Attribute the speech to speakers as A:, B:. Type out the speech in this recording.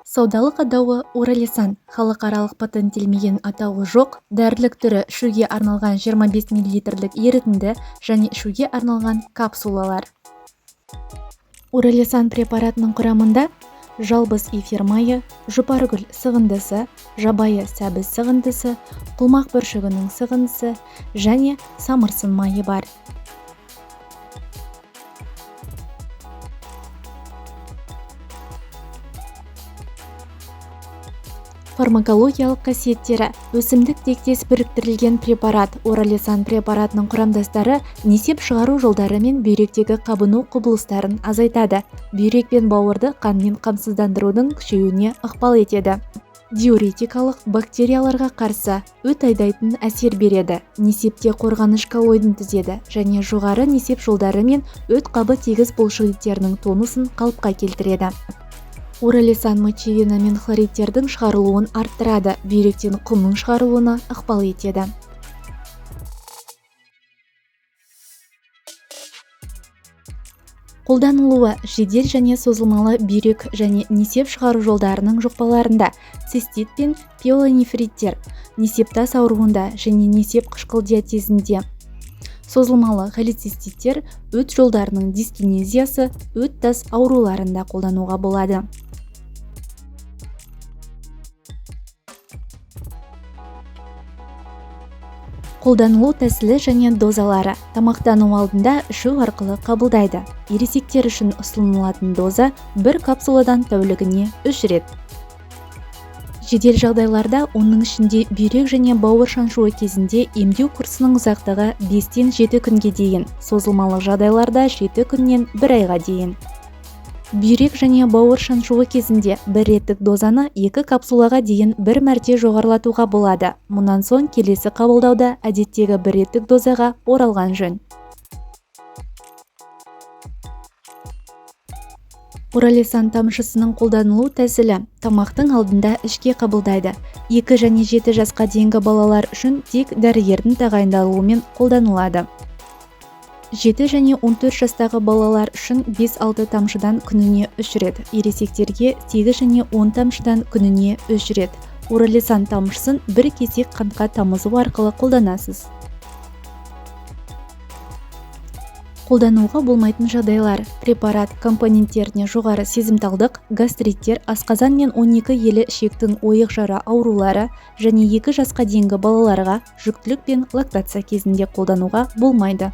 A: Саудалық атауы Уралесан, халықаралық патенттелмеген атауы жоқ, дәрілік түрі ішуге арналған 25 мл ерітінді және ішуге арналған капсулалар. Уралесан препаратының құрамында жалбыз эфир майы, жұпаргүл сығындысы, жабайы сәбіз сығындысы, құлмақ бүршігінің сығындысы және самырсын майы бар. Фармакологиялық қасиеттері. Өсімдік тектес біріктірілген препарат. Уралесан препаратының құрамдастары несеп шығару жолдары мен бүйректегі қабыну құбылыстарын азайтады, бүйрек пен бауырды қанмен қамсыздандырудың күшеюіне ықпал етеді. Диуретикалық, бактерияларға қарсы, өт айдайтын әсер береді, несепте қорғаныш коллоидын түзеді және жоғары несеп жолдары мен өт қабы тегіс бұлшықеттерінің тонусын қалыпқа келтіреді. Уралесан мочевина мен хлоридтердің шығарылуын арттырады, бүйректен құмның шығарылуына ықпал етеді. Қолданылуы жедел және созылмалы бүйрек және несеп шығару жолдарының жұқпаларында, цистит пен пиелонефриттер, несеп тас ауруында және несеп қышқыл диатезінде, созылмалы холециститтер, өт жолдарының дискинезиясы, өт тас ауруларында қолдануға болады. Қолданылу тәсілі және дозалары. Тамақтану алдында ішу арқылы қабылдайды. Ересектер үшін ұсынылатын доза бір капсуладан тәулігіне 3 рет. Жедел жағдайларда, оның ішінде бүйрек және бауыр шаншуы кезінде емдеу курсының ұзақтығы 5-тен 7 күнге дейін, созылмалы жағдайларда 7 күннен 1 айға дейін. Бүйрек және бауыр шаншуы кезінде бір реттік дозаны 2 капсулаға дейін бір мәрте жоғарылатуға болады. Мұнан соң келесі қабылдауда әдеттегі бір реттік дозаға оралған жөн. Уралесан тамшысының қолданылу тәсілі тамақтың алдында ішке қабылдайды. 2 және 7 жасқа дейінгі балалар үшін тек дәрігердің тағайындалуымен қолданылады. 7 және 14 жастағы балалар үшін 5-6 тамшыдан күніне 3 рет, ересектерге 8 және 10 тамшыдан күніне 3 рет. Уралесан тамшысын бір кесек қантқа тамызу арқылы қолданасыз. Қолдануға болмайтын жағдайлар. Препарат компоненттеріне жоғары сезімталдық, гастриттер, асқазан мен 12 елі ішектің ойық жара аурулары және 2 жасқа дейінгі балаларға жүктілік пен лактация кезінде қолдануға болмайды.